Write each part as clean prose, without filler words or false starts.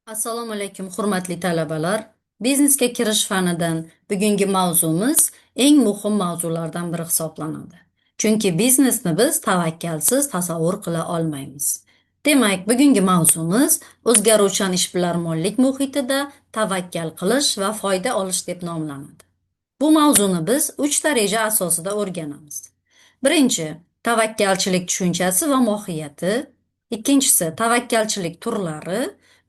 Assalomu alaykum, hurmatli talabalar. Biznesga kirish fanidan bugungi mavzumiz eng muhim mavzulardan biri hisoblanadi. Chunki biznesni biz tavakkalsiz tasavvur qila olmaymiz. Demak, bugungi mavzumiz o'zgaruvchan ishbilarmonlik muhitida tavakkal qilish va foyda olish deb nomlanadi. Bu mavzuni biz 3 ta reja asosida o'rganamiz. Birinchi, tavakkalchilik tushunchasi va mohiyati. Ikkinchisi, tavakkalchilik turlari.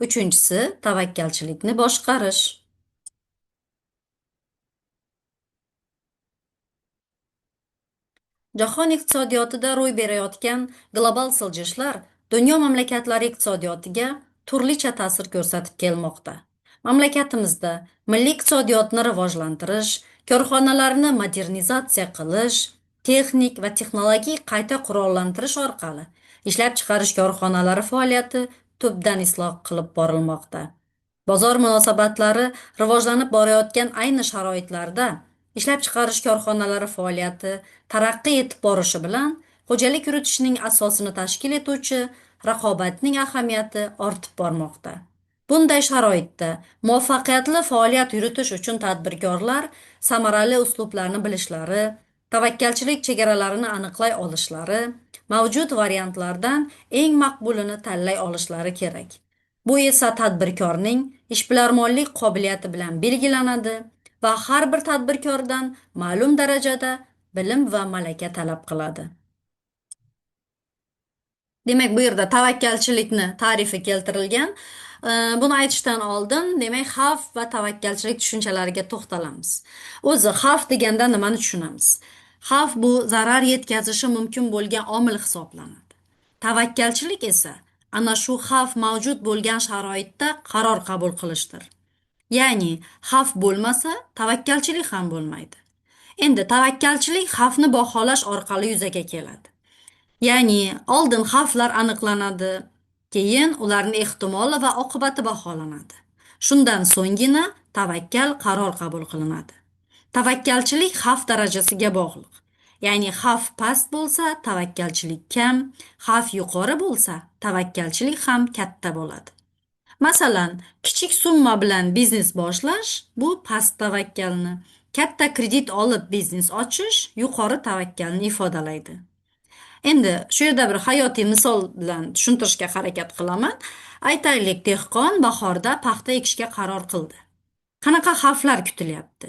Uchinchisi, tavakkalchilikni boshqarish. Jahon iqtisodiyotida ro'y berayotgan global siljishlar dunyo mamlakatlari iqtisodiyotiga turlicha ta'sir ko'rsatib kelmoqda. Mamlakatimizda milliy iqtisodiyotni rivojlantirish, korxonalarni modernizatsiya qilish, texnik va texnologik qayta qurollantirish orqali ishlab chiqarish korxonalari faoliyati tubdan isloh qilib borilmoqda. Bozor munosabatlari rivojlanib borayotgan ayni sharoitlarda ishlab chiqarish korxonalari faoliyati taraqqiy etib borishi bilan xo'jalik yuritishning asosini tashkil etuvchi raqobatning ahamiyati ortib bormoqda. Bunday sharoitda muvaffaqiyatli faoliyat yuritish uchun tadbirkorlar samarali uslublarni bilishlari, tavakkalchilik chegaralarini aniqlay olishlari, mavjud variantlardan eng maqbulini tanlay olishlari kerak. Bu esa tadbirkorning ishbilarmonlik qobiliyati bilan belgilanadi va har bir tadbirkordan ma'lum darajada bilim va malaka talab qiladi. Demak, bu yerda tavakkalchilikni ta'rifi keltirilgan. Buni aytishdan oldin, demak, xavf va tavakkalchilik tushunchalariga to'xtalamiz. O'zi xavf deganda nimani tushunamiz? Xavf bu zarar yetkazishi mumkin bo'lgan omil hisoblanadi. Tavakkalchilik esa ana shu xavf mavjud bo'lgan sharoitda qaror qabul qilishdir. Ya'ni xavf bo'lmasa, tavakkalchilik ham bo'lmaydi. Endi tavakkalchilik xavfni baholash orqali yuzaga keladi. Ya'ni oldin xavflar aniqlanadi, keyin ularning ehtimoli va oqibati baholanadi. Shundan so'nggina tavakkal qaror qabul qilinadi. Tavakkalchilik xavf darajasiga bog'liq. Ya'ni xavf past bo'lsa, tavakkalchilik kam, xavf yuqori bo'lsa, tavakkalchilik ham katta bo'ladi. Masalan, kichik summa bilan biznes boshlash bu past tavakkalni, katta kredit olib biznes ochish yuqori tavakkalni ifodalaydi. Endi shu yerda bir hayotiy misol bilan tushuntirishga harakat qilaman. Aytaylik, dehqon bahorda paxta ekishga qaror qildi. Qanaqa xavflar kutilyapti?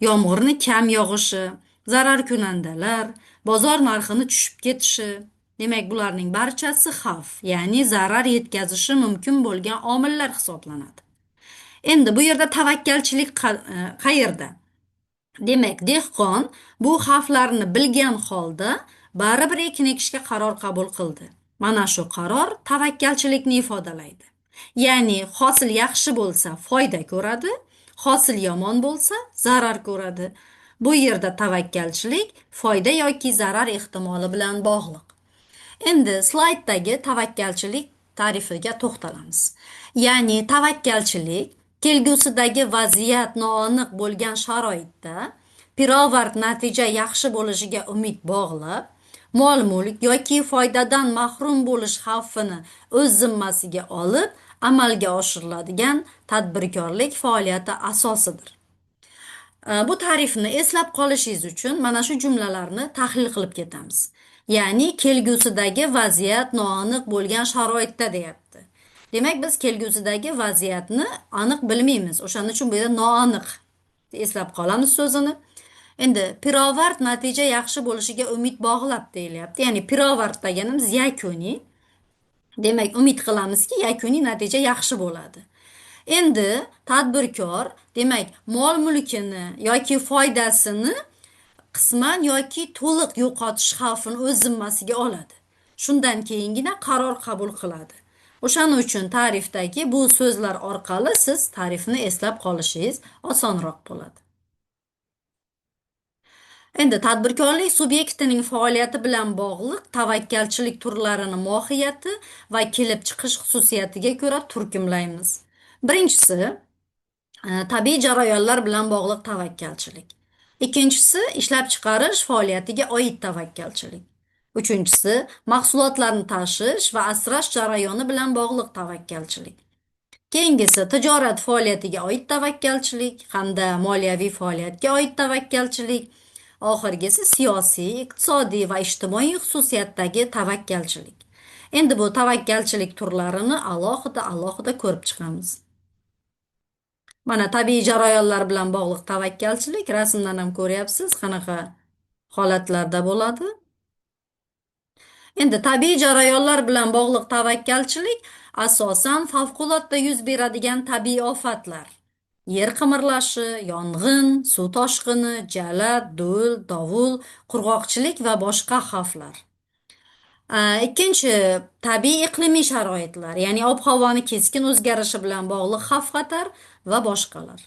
Yomg'irni kam yog'ishi, zararkunandalar, bozor narxini tushib ketishi. Demak, bularning barchasi xavf, ya'ni zarar yetkazishi mumkin bo'lgan omillar hisoblanadi. Endi bu yerda tavakkalchilik qayerda? Demak, dehqon bu xavflarni bilgan holda baribir ekin ekishga qaror qabul qildi. Mana shu qaror tavakkalchilikni ifodalaydi. Ya'ni hosil yaxshi bo'lsa foyda ko'radi, hosil yomon bo'lsa zarar ko'radi. Bu yerda tavakkalchilik foyda yoki zarar ehtimoli bilan bog'liq. Endi slayddagi tavakkalchilik ta'rifiga to'xtalamiz. Ya'ni tavakkalchilik kelgusidagi vaziyat noaniq bo'lgan sharoitda pirovard natija yaxshi bo'lishiga umid bog'lab, mol-mulk yoki foydadan mahrum bo'lish xavfini o'z zimmasiga olib amalga oshiriladigan tadbirkorlik faoliyati asosidir. Bu ta'rifni eslab qolishingiz uchun mana shu jumlalarni tahlil qilib ketamiz. Ya'ni kelgusidagi vaziyat noaniq bo'lgan sharoitda deyapti. Demak, biz kelgusidagi vaziyatni aniq bilmaymiz. O'shaning uchun bu yerda noaniq eslab qolamiz so'zini. Endi pirovard natija yaxshi bo'lishiga umid bog'lab deyilyapti. Ya'ni pirovard deganimiz yakuniy. Demak, umid qilamizki, yakuniy natija yaxshi bo'ladi. Endi tadbirkor, demak, mol-mulkini yoki foydasini qisman yoki to'liq yo'qotish xavfini o'z zimmasiga oladi. Shundan keyingina qaror qabul qiladi. O'shaning uchun ta'rifdagi bu so'zlar orqali siz ta'rifni eslab qolishingiz osonroq bo'ladi. Endi tadbirkorlik subyektining faoliyati bilan bog'liq tavakkalchilik turlarini mohiyati va kelib chiqish xususiyatiga ko'ra turkumlaymiz. Birinchisi, tabiiy jarayonlar bilan bog'liq tavakkalchilik. Ikkinchisi, ishlab chiqarish faoliyatiga oid tavakkalchilik. Uchinchisi, mahsulotlarni tashish va asrash jarayoni bilan bog'liq tavakkalchilik. Keyingisi tijorat faoliyatiga oid tavakkalchilik hamda moliyaviy faoliyatga oid tavakkalchilik. Oxirgisi siyosiy, iqtisodiy va ijtimoiy xususiyatdagi tavakkalchilik. Endi bu tavakkalchilik turlarini alohida alohida ko'rib chiqamiz. Mana tabiiy jarayonlar bilan bog'liq tavakkalchilik rasmdan ham ko'ryapsiz, qanaqa holatlarda bo'ladi. Endi tabiiy jarayonlar bilan bog'liq tavakkalchilik asosan favqulodda yuz beradigan tabiiy ofatlar. Yer qimirlashi, yong'in, suv toshqini, jala, do'l, dovul, qurg'oqchilik va boshqa xavflar. Ikkinchi tabiiy iqlimiy sharoitlar, ya'ni ob-havoni keskin o'zgarishi bilan bog'liq xavf-xatar va boshqalar.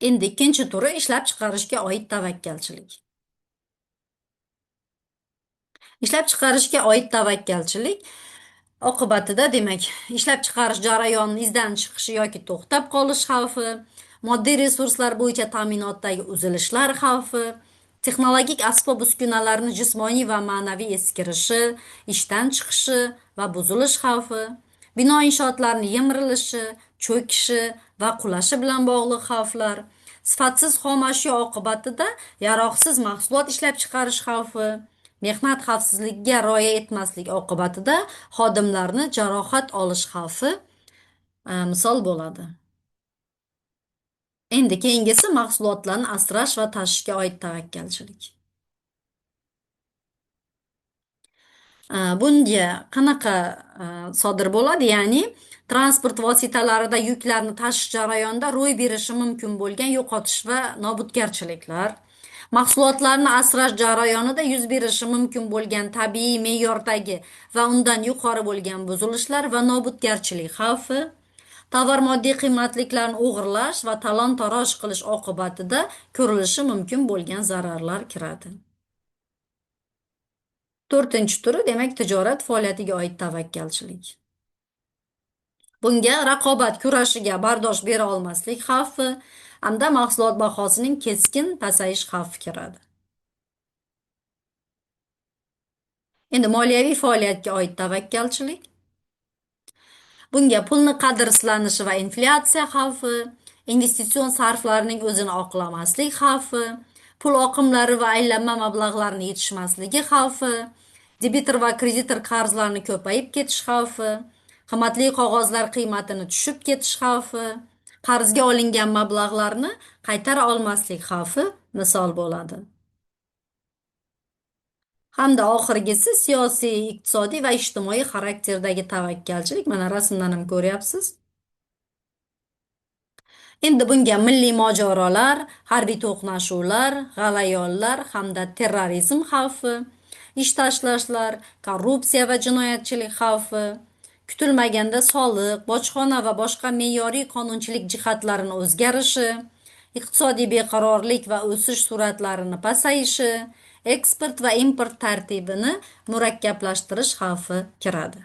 Endi ikkinchi turi ishlab chiqarishga oid tavakkalchilik. Ishlab chiqarishga oid tavakkalchilik oqibatida, demak, ishlab chiqarish jarayonining izdan chiqishi yoki to'xtab qolish xavfi, moddiy resurslar bo'yicha ta'minotdagi uzilishlar xavfi, texnologik asbob-uskunalarni jismoniy va ma'naviy eskirishi, ishdan chiqishi va buzilish xavfi, bino inshootlarni yemirilishi, cho'kishi va qulashi bilan bog'liq xavflar, sifatsiz xom ashyo oqibatida yaroqsiz mahsulot ishlab chiqarish xavfi, mehnat xavfsizligiga rioya etmaslik oqibatida xodimlarni jarohat olish xavfi misol bo'ladi. Endi keyingisi mahsulotlarni asrash va tashishga oid tavakkalchilik. Bunga qanaqa sodir bo'ladi? Ya'ni transport vositalarida yuklarni tashish jarayonida ro'y berishi mumkin bo'lgan yo'qotish va nobudgarchiliklar, mahsulotlarni asrash jarayonida yuz berishi mumkin bo'lgan tabiiy me'yordagi va undan yuqori bo'lgan buzilishlar va nobudgarchilik xavfi, tovar moddiy qiymatliklarni o'g'irlash va talon-taroj qilish oqibatida ko'rilishi mumkin bo'lgan zararlar kiradi. To'rtinchi turi, demak, tijorat faoliyatiga oid tavakkalchilik. Bunga raqobat kurashiga bardosh bera olmaslik xavfi hamda mahsulot bahosining keskin pasayish xavfi kiradi. Endi moliyaviy faoliyatga oid tavakkalchilik. Bunga pulni qadrsizlanishi va inflyatsiya xavfi, investitsion sarflarning o'zini oqlamaslik xavfi, pul oqimlari va aylanma mablag'larning yetishmasligi xavfi, debitor va kreditor qarzlarni ko'payib ketish xavfi, qimmatli qog'ozlar qiymatini tushib ketish xavfi, qarzga olingan mablag'larni qaytara olmaslik xavfi misol bo'ladi. Hamda oxirgisi siyosiy, iqtisodiy va ijtimoiy xarakterdagi tavakkalchilik. Mana rasmdan ham ko'ryapsiz. Endi bunga milliy mojarolar, harbiy to'qnashuvlar, g'alayonlar hamda terrorizm xavfi, ish tashlashlar, korrupsiya va jinoyatchilik xavfi, kutilmaganda soliq, bojxona va boshqa me'yoriy qonunchilik jihatlarini o'zgarishi, iqtisodiy beqarorlik va o'sish sur'atlarini pasayishi, eksport va import tartibini murakkablashtirish xavfi kiradi.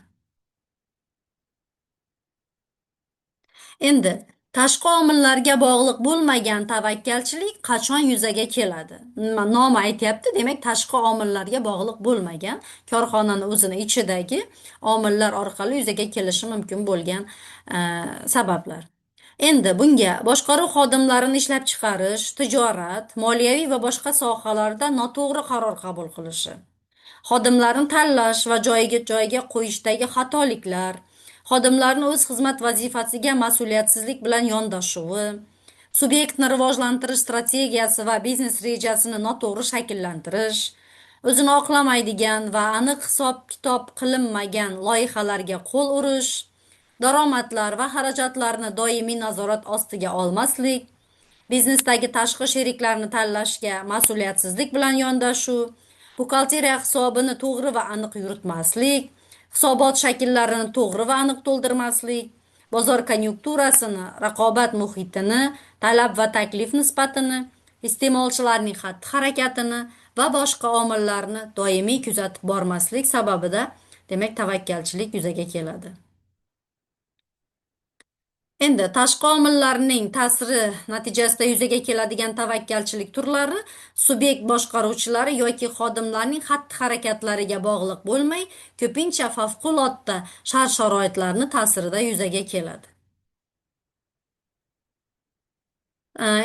Endi tashqi omillarga bog'liq bo'lmagan tavakkalchilik qachon yuzaga keladi? Nomi aytyapti, demak, tashqi omillarga bog'liq bo'lmagan korxonani o'zini ichidagi omillar orqali yuzaga kelishi mumkin bo'lgan sabablar. Endi bunga boshqaruv xodimlarini ishlab chiqarish, tijorat, moliyaviy va boshqa sohalarda noto'g'ri qaror qabul qilishi, xodimlarni tanlash va joyiga qo'yishdagi xatoliklar, xodimlarni o'z xizmat vazifasiga mas'uliyatsizlik bilan yondashuvi, subyektni rivojlantirish strategiyasi va biznes rejasini noto'g'ri shakllantirish, o'zini oqlamaydigan va aniq hisob-kitob qilinmagan loyihalarga qo'l urish, daromadlar va xarajatlarni doimiy nazorat ostiga olmaslik, biznesdagi tashqi sheriklarni tanlashga mas'uliyatsizlik bilan yondashuv, buxgalteriya hisobini to'g'ri va aniq yuritmaslik, hisobot shakllarini to'g'ri va aniq to'ldirmaslik, bozor konyunkturasini, raqobat muhitini, talab va taklif nisbatini, iste'molchilarning xatti-harakatini va boshqa omillarni doimiy kuzatib bormaslik sababida, demak, tavakkalchilik yuzaga keladi. Endi tashqi omillarning ta'siri natijasida yuzaga keladigan tavakkalchilik turlari subyekt boshqaruvchilari yoki xodimlarning xatti-harakatlariga bog'liq bo'lmay, ko'pincha favqulodda shart-sharoitlarni ta'sirida yuzaga keladi.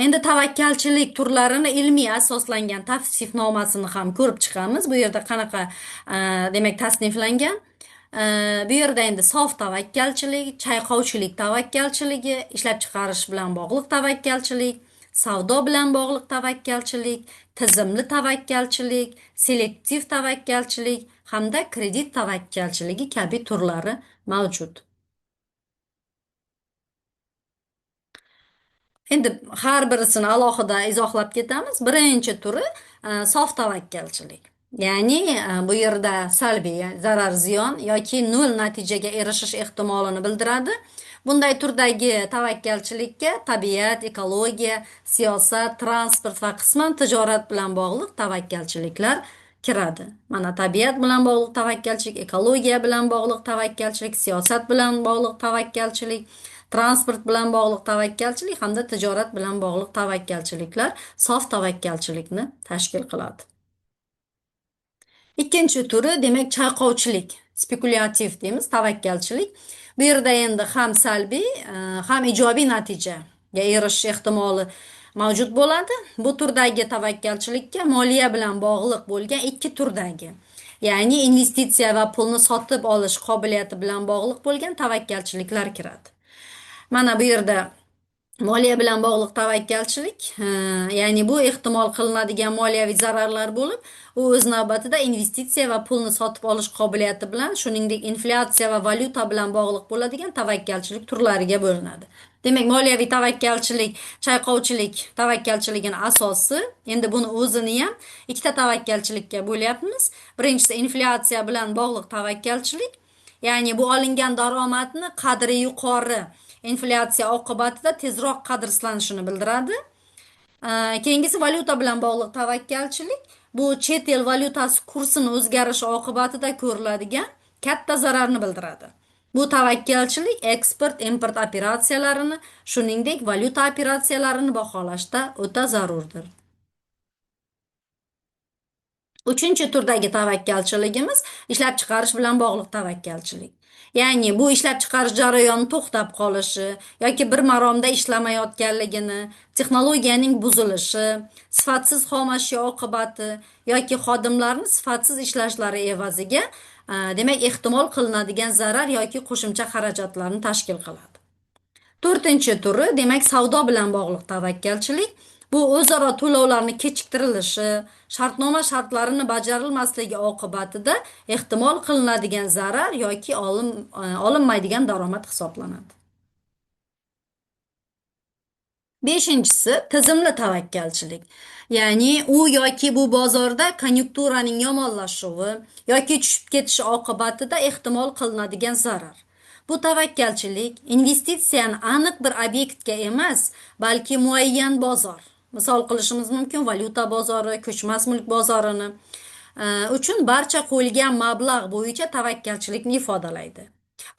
Endi tavakkalchilik turlarini ilmiy asoslangan tavsifnomasini ham ko'rib chiqamiz. Bu yerda qanaqa demak tasniflangan? Bu yerda endi sof tavakkalchilik, chayqovchilik tavakkalchiligi, ishlab chiqarish bilan bog'liq tavakkalchilik, savdo bilan bog'liq tavakkalchilik, tizimli tavakkalchilik, selektiv tavakkalchilik hamda kredit tavakkalchiligi kabi turlari mavjud. Endi har birisini alohida izohlab ketamiz. Birinchi turi sof tavakkalchilik. Ya'ni bu yerda salbiy, ya'ni zarar, ziyon yoki nol natijaga erishish ehtimolini bildiradi. Bunday turdagi tavakkalchilikka tabiat, ekologiya, siyosat, transport va qisman tijorat bilan bog'liq tavakkalchiliklar kiradi. Mana tabiat bilan bog'liq tavakkalchilik, ekologiya bilan bog'liq tavakkalchilik, siyosat bilan bog'liq tavakkalchilik, transport bilan bog'liq tavakkalchilik hamda tijorat bilan bog'liq tavakkalchiliklar sof tavakkalchilikni tashkil qiladi. Ikkinchi turi demak chayqovchilik, spekulyativ deymiz, tavakkalchilik. Bu yerda endi ham salbiy, ham ijobiy natijaga erishish ehtimoli mavjud bo'ladi. Bu turdagi tavakkalchilikka moliya bilan bog'liq bo'lgan ikki turdagi, ya'ni investitsiya va pulni sotib olish qobiliyati bilan bog'liq bo'lgan tavakkalchiliklar kiradi. Mana bu yerda moliya bilan bog'liq tavakkalchilik, ya'ni bu ehtimol qilinadigan moliyaviy zararlar bo'lib, u o'z navbatida investitsiya va pulni sotib olish qobiliyati bilan, shuningdek inflyatsiya va valyuta bilan bog'liq bo'ladigan tavakkalchilik turlariga bo'linadi. Demak, moliyaviy tavakkalchilik, chayqovchilik tavakkalchiligini asosi, endi buni o'zini ham ikkita tavakkalchilikka bo'lyapmiz. Birinchisi inflyatsiya bilan bog'liq tavakkalchilik, ya'ni bu olingan daromadni qadri yuqori inflyatsiya oqibatida tezroq qadrsizlanishini bildiradi. Keyingisi valyuta bilan bog'liq tavakkalchilik, bu chet el valyutasi kursini o'zgarishi oqibatida ko'riladigan katta zararni bildiradi. Bu tavakkalchilik eksport, import operatsiyalarini, shuningdek valyuta operatsiyalarini baholashda o'ta zarurdir. Uchinchi turdagi tavakkalchiligimiz ishlab chiqarish bilan bog'liq tavakkalchilik. Ya'ni bu ishlab chiqarish jarayoni to'xtab qolishi yoki bir maromda ishlamayotganligini, texnologiyaning buzilishi, sifatsiz xom ashyo oqibati yoki xodimlarning sifatsiz ishlashlari evaziga, demak, ehtimol qilinadigan zarar yoki qo'shimcha xarajatlarni tashkil qiladi. To'rtinchi turi, demak, savdo bilan bog'liq tavakkalchilik. Bu o'zaro to'lovlarni kechiktirilishi, shartnoma shartlarini bajarilmasligi oqibatida ehtimol qilinadigan zarar yoki olinmaydigan daromad hisoblanadi. Beshinchisi tizimli tavakkalchilik. Ya'ni u yoki bu bozorda konyunkturaning yomonlashuvi yoki tushib ketishi oqibatida ehtimol qilinadigan zarar. Bu tavakkalchilik investitsiyani aniq bir obyektga emas, balki muayyan bozor, misol qilishimiz mumkin valyuta bozori, ko'chmas mulk bozorini uchun barcha qo'yilgan mablag' bo'yicha tavakkalchilikni ifodalaydi.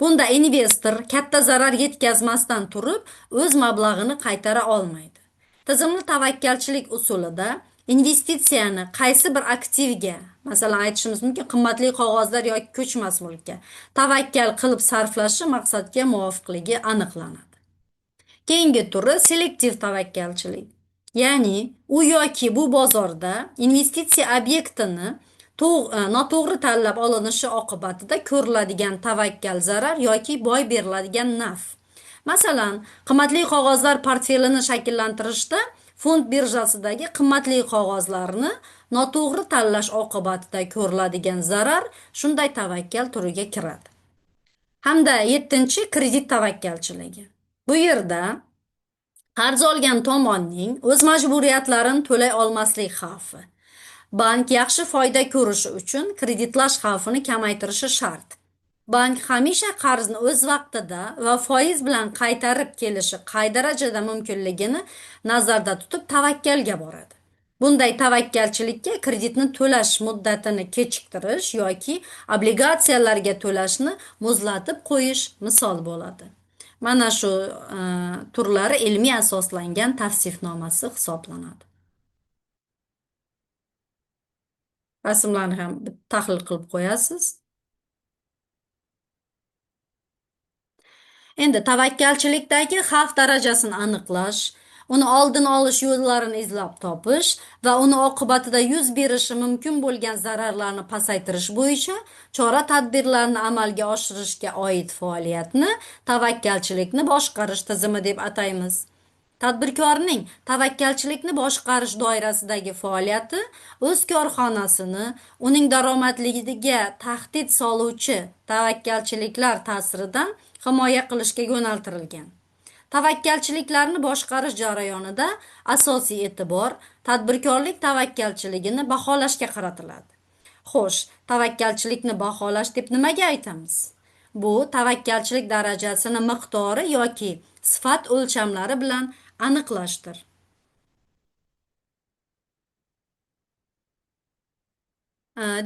Bunda investor katta zarar yetkazmasdan turib o'z mablag'ini qaytara olmaydi. Tizimli tavakkalchilik usulida investitsiyani qaysi bir aktivga, masalan aytishimiz mumkin qimmatli qog'ozlar yoki ko'chmas mulkka tavakkal qilib sarflashi maqsadga muvofiqligi aniqlanadi. Keyingi turi selektiv tavakkalchilik. Ya'ni u yoki bu bozorda investitsiya obyektini noto'g'ri tanlab olinishi oqibatida ko'riladigan tavakkal zarar yoki boy beriladigan naf. Masalan, qimmatli qog'ozlar portfelini shakllantirishda fond birjasidagi qimmatli qog'ozlarni noto'g'ri tanlash oqibatida ko'riladigan zarar shunday tavakkal turiga kiradi. Hamda yettinchi kredit tavakkalchiligi. Bu yerda qarz olgan tomonning o'z majburiyatlarini to'lay olmaslik xavfi. Bank yaxshi foyda ko'rishi uchun kreditlash xavfini kamaytirishi shart. Bank hamisha qarzni o'z vaqtida va foiz bilan qaytarib kelishi qay darajada mumkinligini nazarda tutib tavakkalga boradi. Bunday tavakkalchilikka kreditni to'lash muddatini kechiktirish yoki obligatsiyalarga to'lashni muzlatib qo'yish misol bo'ladi. Mana shu turlari ilmiy asoslangan tavsifnomasi hisoblanadi. Rasmlarni ham tahlil qilib qo'yasiz. Endi tavakkalchilikdagi xavf darajasini aniqlash, uni oldini olish yo'llarini izlab topish va uni oqibatida yuz berishi mumkin bo'lgan zararlarni pasaytirish bo'yicha chora-tadbirlarni amalga oshirishga oid faoliyatni tavakkalchilikni boshqarish tizimi deb ataymiz. Tadbirkorning tavakkalchilikni boshqarish doirasidagi faoliyati o'z korxonasini uning daromadliligiga tahdid soluvchi tavakkalchiliklar ta'siridan himoya qilishga yo'naltirilgan. Tavakkalchiliklarni boshqarish jarayonida asosiy e'tibor tadbirkorlik tavakkalchiligini baholashga qaratiladi. Xo'sh, tavakkalchilikni baholash deb nimaga aytamiz? Bu tavakkalchilik darajasini miqdori yoki sifat o'lchamlari bilan aniqlashdir.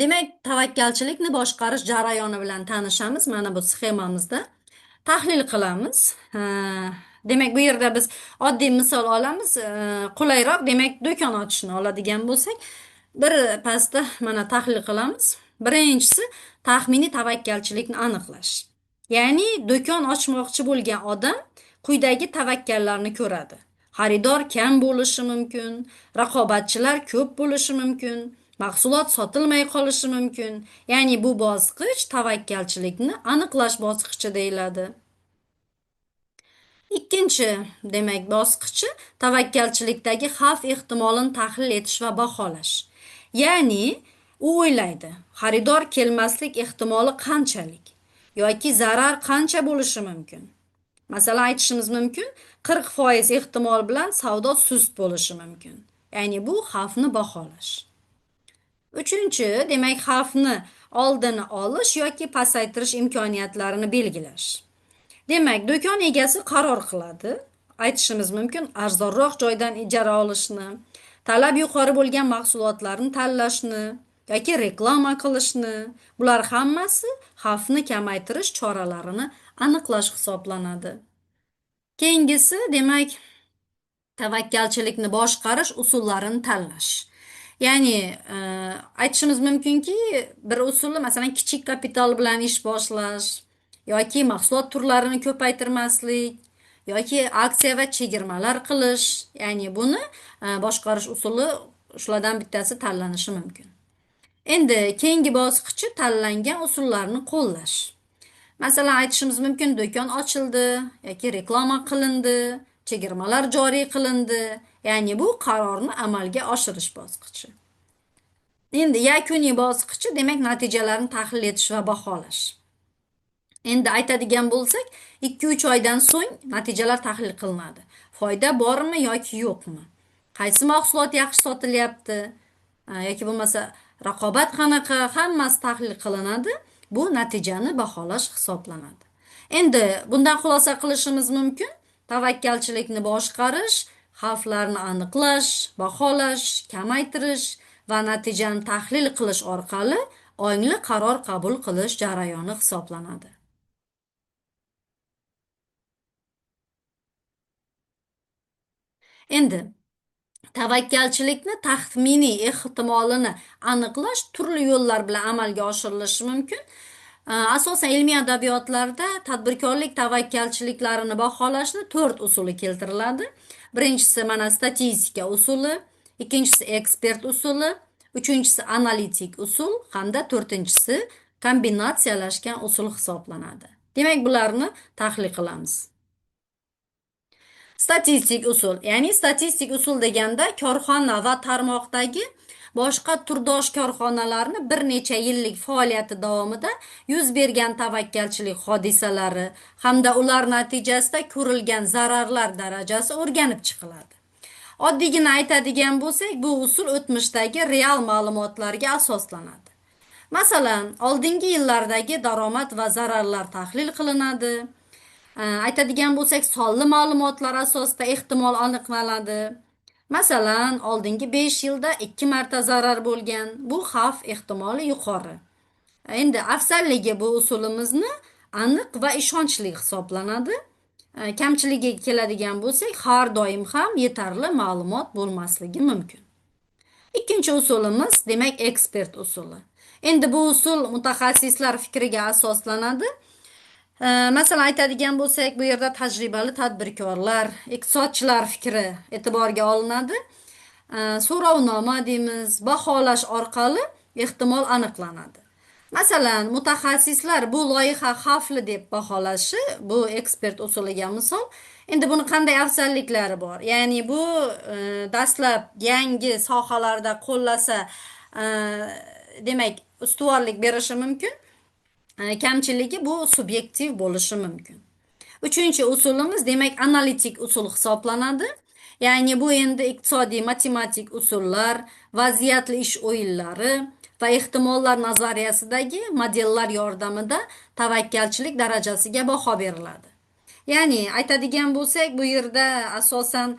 Demak, tavakkalchilikni boshqarish jarayoni bilan tanishamiz. Mana bu sxemamizda tahlil qilamiz. Demak, bu yerda biz oddiy misol olamiz. Qulayroq, demak, do'kon ochishni oladigan bo'lsak, bir pastda mana tahlil qilamiz. Birinchisi taxminiy tavakkalchilikni aniqlash. Ya'ni do'kon ochmoqchi bo'lgan odam quyidagi tavakkallarni ko'radi. Xaridor kam bo'lishi mumkin, raqobatchilar ko'p bo'lishi mumkin, mahsulot sotilmay qolishi mumkin. Ya'ni bu bosqich tavakkalchilikni aniqlash bosqichi deyiladi. Ikkinchi, demak, bosqichi tavakkalchilikdagi xavf ehtimolini tahlil etish va baholash. Ya'ni u o'ylaydi, xaridor kelmaslik ehtimoli qanchalik yoki zarar qancha bo'lishi mumkin. Masalan, aytishimiz mumkin, 40% ehtimol bilan savdo sust bo'lishi mumkin. Ya'ni bu xavfni baholash. Uchinchi, demak, xavfni oldini olish yoki pasaytirish imkoniyatlarini belgilash. Demak, do'kon egasi qaror qiladi. Aytishimiz mumkin, arzonroq joydan ijara olishni, talab yuqori bo'lgan mahsulotlarni tanlashni yoki reklama qilishni. Bular hammasi xavfni kamaytirish choralarini aniqlash hisoblanadi. Keyingisi, demak, tavakkalchilikni boshqarish usullarini tanlash. Ya'ni aytishimiz mumkinki, bir usuli, masalan, kichik kapital bilan ish boshlash yoki mahsulot turlarini ko'paytirmaslik yoki aksiya va chegirmalar qilish. Ya'ni buni boshqarish usuli shulardan bittasi tanlanishi mumkin. Endi keyingi bosqichi tanlangan usullarni qo'llash. Masalan, aytishimiz mumkin, do'kon ochildi yoki reklama qilindi, chegirmalar joriy qilindi. Ya'ni bu qarorni amalga oshirish bosqichi. Endi yakuniy bosqichi, demak, natijalarni tahlil etish va baholash. Endi aytadigan bo'lsak, 2-3 oydan so'ng natijalar tahlil qilinadi. Foyda bormi yoki yo'qmi? Qaysi mahsulot yaxshi sotilyapti yoki bo'lmasa raqobat qanaqa, hammasi tahlil qilinadi. Bu natijani baholash hisoblanadi. Endi bundan xulosa qilishimiz mumkin. Tavakkalchilikni boshqarish, xavflarni aniqlash, baholash, kamaytirish va natijani tahlil qilish orqali ongli qaror qabul qilish jarayoni hisoblanadi. Endi tavakkalchilikni taxminiy ehtimolini aniqlash turli yo'llar bilan amalga oshirilishi mumkin. Asosan ilmiy adabiyotlarda tadbirkorlik tavakkalchiliklarini baholashni 4 usuli keltiriladi. Birinchisi mana statistika usuli, ikkinchisi ekspert usuli, uchinchisi analitik usul hamda to'rtinchisi kombinatsiyalashgan usul hisoblanadi. Demak, bularni tahlil qilamiz. Statistik usul, ya'ni statistik usul deganda korxona va tarmoqdagi boshqa turdosh korxonalarni bir necha yillik faoliyati davomida yuz bergan tavakkalchilik hodisalari hamda ular natijasida ko'rilgan zararlar darajasi o'rganib chiqiladi. Oddiygina aytadigan bo'lsak, bu usul o'tmishdagi real ma'lumotlarga asoslanadi. Masalan, oldingi yillardagi daromad va zararlar tahlil qilinadi. Aytadigan bo'lsak, sonli ma'lumotlar asosida ehtimol aniqlanadi. Masalan, oldingi 5 yilda 2 marta zarar bo'lgan, bu xavf ehtimoli yuqori. Endi afzalligi bu usulimizni aniq va ishonchli hisoblanadi. Kamchiligiga keladigan bo'lsak, har doim ham yetarli ma'lumot bo'lmasligi mumkin. Ikkinchi usulimiz, demak, ekspert usuli. Endi bu usul mutaxassislar fikriga asoslanadi. Masalan, aytadigan bo'lsak, bu yerda tajribali tadbirkorlar, iqtisodchilar fikri e'tiborga olinadi. So'rovnoma deymiz, baholash orqali ehtimol aniqlanadi. Masalan, mutaxassislar bu loyiha xavfli deb baholashi, bu ekspert usuliga misol. Endi buni qanday afzalliklari bor? Ya'ni bu dastlab yangi sohalarda qo'llasa, demak, ustuvorlik berishi mumkin. Kamchiligi bu subyektiv bo'lishi mumkin. Uchinchi usulimiz, demak, analitik usul hisoblanadi. Ya'ni bu endi iqtisodiy matematik usullar, vaziyatli ish o'yinlari va ehtimollar nazariyasidagi modellar yordamida tavakkalchilik darajasiga baho beriladi. Ya'ni aytadigan bo'lsak, bu yerda asosan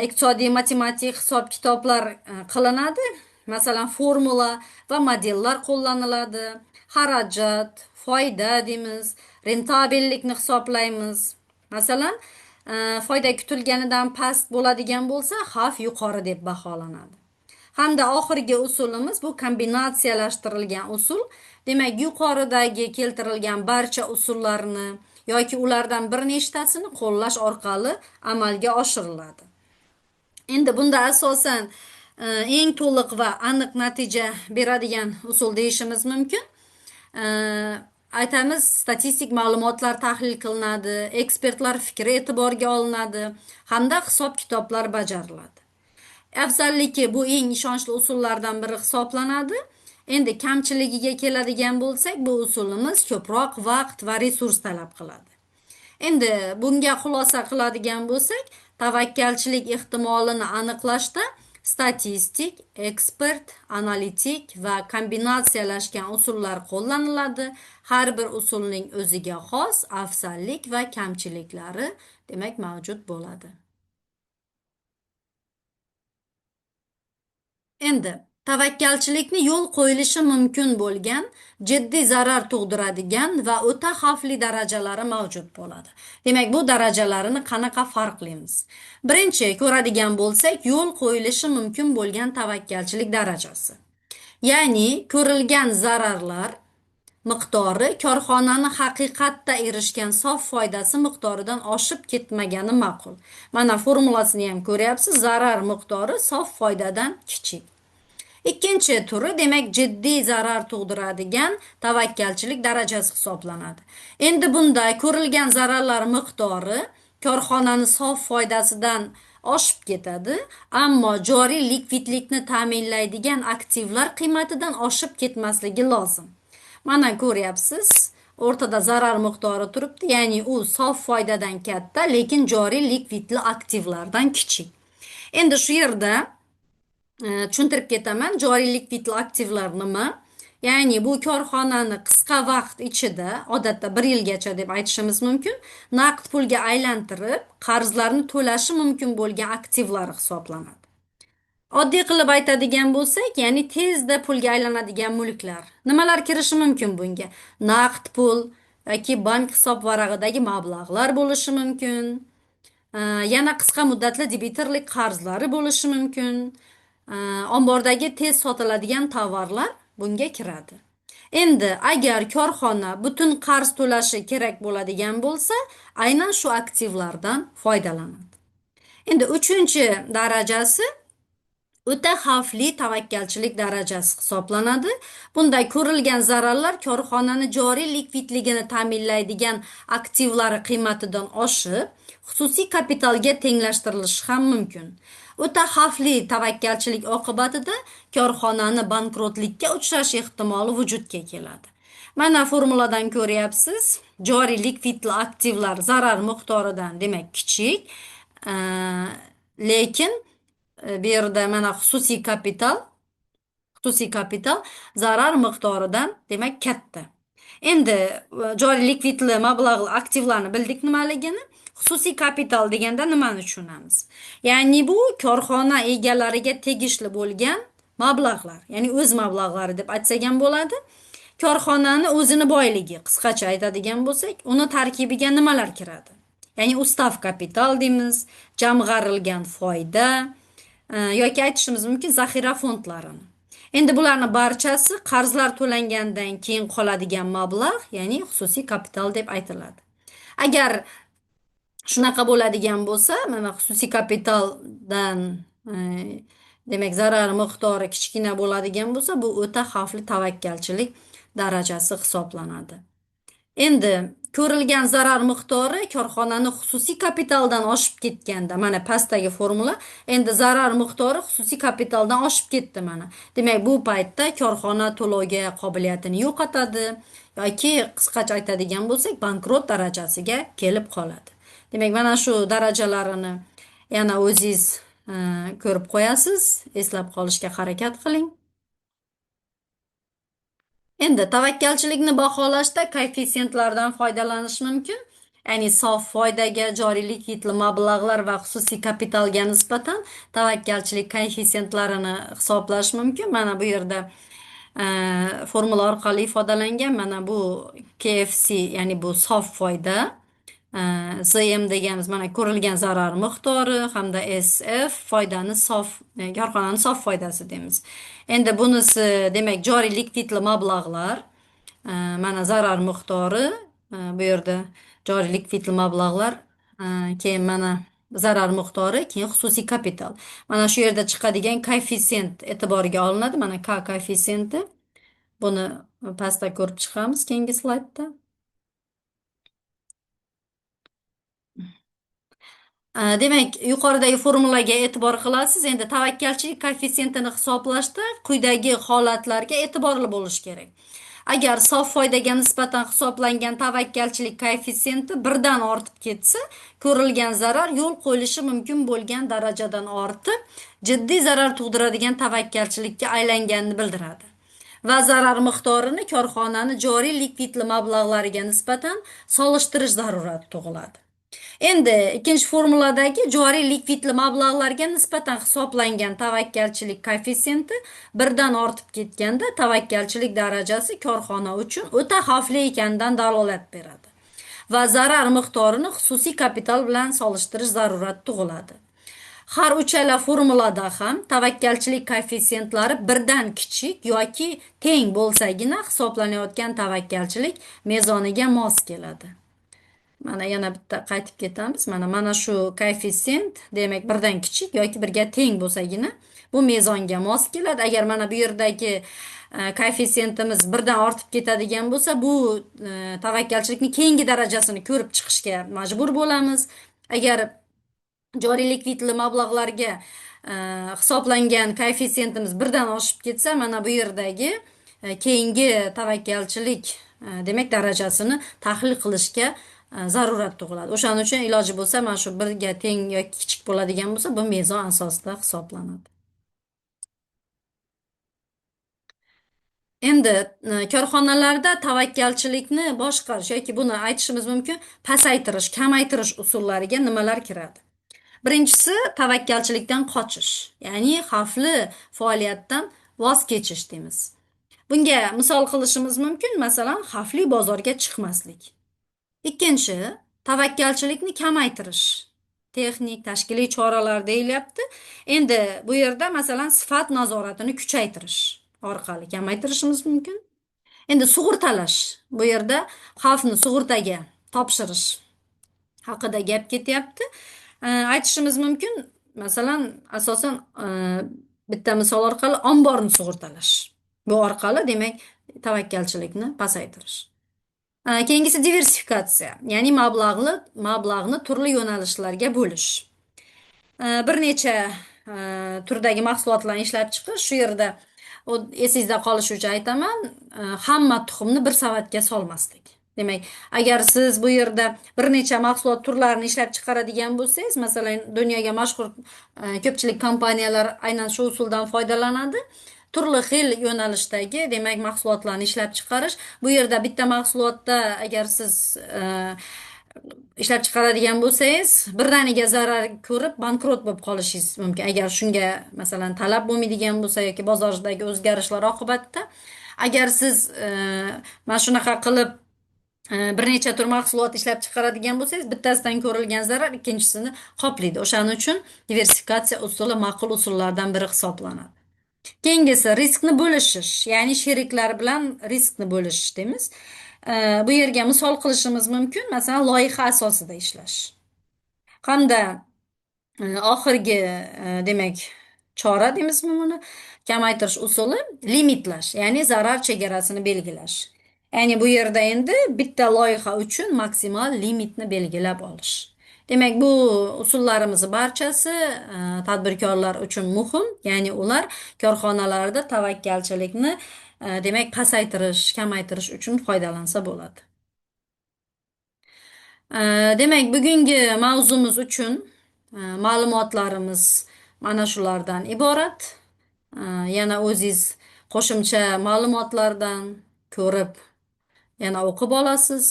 iqtisodiy matematik hisob kitoblar qilinadi. Masalan, formula va modellar qo'llaniladi. Xarajat, foyda deymiz, rentabellikni hisoblaymiz. Masalan, foyda kutilganidan past bo'ladigan bo'lsa, xavf yuqori deb baholanadi. Hamda oxirgi usulimiz bu kombinatsiyalashtirilgan usul. Demak, yuqoridagi keltirilgan barcha usullarni yoki ulardan bir nechtasini qo'llash orqali amalga oshiriladi. Endi bunda asosan eng to'liq va aniq natija beradigan usul deyishimiz mumkin. Aytamiz, statistik ma'lumotlar tahlil qilinadi, ekspertlar fikri e'tiborga olinadi hamda hisob-kitoblar bajariladi. Afzalligi bu eng ishonchli usullardan biri hisoblanadi. Endi kamchiligiga keladigan bo'lsak, bu usulimiz ko'proq vaqt va resurs talab qiladi. Endi bunga xulosa qiladigan bo'lsak, tavakkalchilik ehtimolini aniqlashda statistik, ekspert, analitik va kombinatsiyalashgan usullar qo'llaniladi. Har bir usulning o'ziga xos afzallik va kamchiliklari, demak, mavjud bo'ladi. Endi tavakkalchilikni yo'l qo'yilishi mumkin bo'lgan, jiddiy zarar tug'diradigan va o'ta xavfli darajalari mavjud bo'ladi. Demak, bu darajalarini qanaqa farqlaymiz? Birinchi ko'radigan bo'lsak, yo'l qo'yilishi mumkin bo'lgan tavakkalchilik darajasi. Ya'ni ko'rilgan zararlar miqdori korxonani haqiqatda erishgan sof foydasi miqdoridan oshib ketmagani ma'qul. Mana formulasini ham ko'ryapsiz, zarar miqdori sof foydadan kichik. Ikkinchi turi, demak, jiddiy zarar tug'diradigan tavakkalchilik darajasi hisoblanadi. Endi bunda ko'rilgan zararlar miqdori korxonani sof foydasidan oshib ketadi, ammo joriy likvidlikni ta'minlaydigan aktivlar qiymatidan oshib ketmasligi lozim. Mana ko'ryapsiz, o'rtada zarar miqdori turibdi, ya'ni u sof foydadan katta, lekin joriy likvidli aktivlardan kichik. Endi shu yerda tushuntirib ketaman, joriy likvidli aktivlar nima? Ya'ni bu korxonani qisqa vaqt ichida, odatda 1 yilgacha deb aytishimiz mumkin, naqd pulga aylantirib, qarzlarni to'lashi mumkin bo'lgan aktivlar hisoblanadi. Oddiy qilib aytadigan bo'lsak, ya'ni tezda pulga aylanadigan mulklar. Nimalar kirishi mumkin bunga? Naqd pul yoki bank hisob varag'idagi mablag'lar bo'lishi mumkin. Yana qisqa muddatli debitorlik qarzlari bo'lishi mumkin. Ombordagi tez sotiladigan tovarlar bunga kiradi. Endi agar korxona butun qarz to'lashi kerak bo'ladigan bo'lsa, aynan shu aktivlardan foydalanadi. Endi uchinchi darajasi o'ta xavfli tavakkalchilik darajasi hisoblanadi. Bunda ko'rilgan zararlar korxonani joriy likvidligini ta'minlaydigan aktivlari qiymatidan oshib, xususiy kapitalga tenglashtirilishi ham mumkin. O'ta xavfli tavakkalchilik oqibatida korxonani bankrotlikka uchrash ehtimoli vujudga keladi. Mana formuladan ko'ryapsiz, joriy likvidli aktivlar zarar miqdoridan, demak, kichik, lekin bu yerda mana xususiy kapital zarar miqdoridan, demak, katta. Endi joriy likvidli mablag'li aktivlarni bildik nimaligini. Xususiy kapital deganda nimani tushunamiz? Ya'ni bu korxona egalariga tegishli bo'lgan mablag'lar, ya'ni o'z mablag'lari deb aytsak ham bo'ladi. Korxonani o'zini boyligi, qisqacha aytadigan bo'lsak, uni tarkibiga nimalar kiradi? Ya'ni ustav kapital deymiz, jamg'arilgan foyda yoki aytishimiz mumkin zaxira fondlarini. Endi bularni barchasi qarzlar to'langandan keyin qoladigan mablag', ya'ni xususiy kapital deb aytiladi. Agar shunaqa bo'ladigan bo'lsa, mana xususiy kapitaldan demak zarar miqdori kichkina bo'ladigan bo'lsa, bu o'ta xavfli tavakkalchilik darajasi hisoblanadi. Endi ko'rilgan zarar miqdori korxonani xususiy kapitaldan oshib ketganda, mana pastdagi formula, endi zarar miqdori xususiy kapitaldan oshib ketdi mana. Demak, bu paytda korxona to'lovga qobiliyatini yo'qotadi yoki qisqacha aytadigan bo'lsak, bankrot darajasiga kelib qoladi. Demak, mana shu darajalarini yana o'zingiz ko'rib qo'yasiz, eslab qolishga harakat qiling. Endi tavakkalchilikni baholashda koeffitsiyentlardan foydalanish mumkin. Ya'ni sof foydaga, joriy likvidli mablag'lar va xususiy kapitalga nisbatan tavakkalchilik koeffitsiyentlarini hisoblash mumkin. Mana bu yerda formula orqali ifodalangan. Mana bu KFC, ya'ni bu sof foyda. ZM deganimiz mana ko'rilgan zarar miqdori hamda SF foydani sof, korxonaning sof foydasi deymiz. Endi bunisi demak joriy likvidli mablag'lar, mana zarar miqdori, bu yerda joriy likvidli mablag'lar, keyin mana zarar miqdori, keyin xususiy kapital. Mana shu yerda chiqadigan koeffitsient e'tiborga olinadi. Mana K koeffitsiyenti. Buni pastda ko'rib chiqamiz keyingi slaydda. Demak, yuqoridagi formulaga e'tibor qilasiz. Endi tavakkalchilik koeffitsiyentini hisoblashda quyidagi holatlarga e'tiborli bo'lish kerak. Agar sof foydaga nisbatan hisoblangan tavakkalchilik koeffitsiyenti birdan ortib ketsa, ko'rilgan zarar yo'l qo'yilishi mumkin bo'lgan darajadan ortib, jiddiy zarar tug'diradigan tavakkalchilikka aylanganini bildiradi. Va zarar miqdorini korxonani joriy likvidli mablag'lariga nisbatan solishtirish zarurati tug'iladi. Endi ikkinchi formuladagi joriy likvidli mablag'larga nisbatan hisoblangan tavakkalchilik koeffitsiyenti birdan ortib ketganda tavakkalchilik darajasi korxona uchun o'ta xavfli ekanidan dalolat beradi va zarar miqdorini xususiy kapital bilan solishtirish zarurati tug'iladi. Har uchala formulada ham tavakkalchilik koefftsiyentlari birdan kichik yoki teng bo'lsagina hisoblanayotgan tavakkalchilik mezoniga mos keladi. Mana yana bitta qaytib ketamiz. Mana shu koeffitsient demak birdan kichik yoki birga teng bo'lsagina bu mezonga mos keladi. Agar mana bu yerdagi koeffitsiyentimiz birdan ortib ketadigan bo'lsa, bu tavakkalchilikning keyingi darajasini ko'rib chiqishga majbur bo'lamiz. Agar joriy likvidli mablag'larga hisoblangan koeffitsiyentimiz birdan oshib ketsa, mana bu yerdagi keyingi tavakkalchilik demak darajasini tahlil qilishga zarurat tug'iladi. O'shaning uchun iloji bo'lsa, mana shu birga teng yoki kichik bo'ladigan bo'lsa, bu mezon asosida hisoblanadi. Endi korxonalarda tavakkalchilikni boshqarish yoki buni aytishimiz mumkin, pasaytirish, kamaytirish usullariga nimalar kiradi? Birinchisi tavakkalchilikdan qochish, ya'ni xavfli faoliyatdan voz kechish deymiz. Bunga misol qilishimiz mumkin, masalan, xavfli bozorga chiqmaslik. Ikkinchi, tavakkalchilikni kamaytirish. Texnik, tashkiliy choralar deyilyapti. Endi bu yerda masalan sifat nazoratini kuchaytirish orqali kamaytirishimiz mumkin. Endi sug'urtalash. Bu yerda xavfni sug'urtaga topshirish haqida gap ketyapti. Aytishimiz mumkin, masalan, asosan bitta misol orqali omborni sug'urtalash. Bu orqali demak tavakkalchilikni pasaytirish. Keyingisi diversifikatsiya, ya'ni mablag'ni turli yo'nalishlarga bo'lish. Bir necha turdagi mahsulotlarni ishlab chiqish. Shu yerda esingizda qolishi uchun aytaman, hamma tuxumni bir savatga solmaslik. Demak, agar siz bu yerda bir necha mahsulot turlarini ishlab chiqaradigan bo'lsangiz, masalan, dunyoga mashhur ko'pchilik kompaniyalar aynan shu usuldan foydalanadi. Turli xil yo'nalishdagi, demak, mahsulotlarni ishlab chiqarish. Bu yerda bitta mahsulotda agar siz ishlab chiqaradigan bo'lsangiz, birdaniga zarar ko'rib bankrot bo'lib qolishingiz mumkin. Agar shunga masalan talab bo'lmaydigan bo'lsa yoki bozordagi o'zgarishlar oqibatida agar siz mana shunaqa qilib Bir necha tur mahsulot ishlab chiqaradigan bo'lsangiz, bittasidan ko'rilgan zarar ikkinchisini qoplaydi. O'shaning uchun diversifikatsiya usuli ma'qul usullardan biri hisoblanadi. Keyingisi riskni bo'lishish, ya'ni sheriklar bilan riskni bo'lishish deymiz. Bu yerga misol qilishimiz mumkin, masalan, loyiha asosida ishlash. Hamda oxirgi demak chora deymizmi buni, kamaytirish usuli limitlash, ya'ni zarar chegarasini belgilash. Ya'ni bu yerda endi bitta loyiha uchun maksimal limitni belgilab olish. Demak, bu usullarimiz barchasi tadbirkorlar uchun muhim, ya'ni ular korxonalarda tavakkalchilikni demak pasaytirish, kamaytirish uchun foydalansa bo'ladi. Demak, bugungi mavzumiz uchun ma'lumotlarimiz mana shulardan iborat. Yana o'zingiz qo'shimcha ma'lumotlardan ko'rib, yana o'qib olasiz.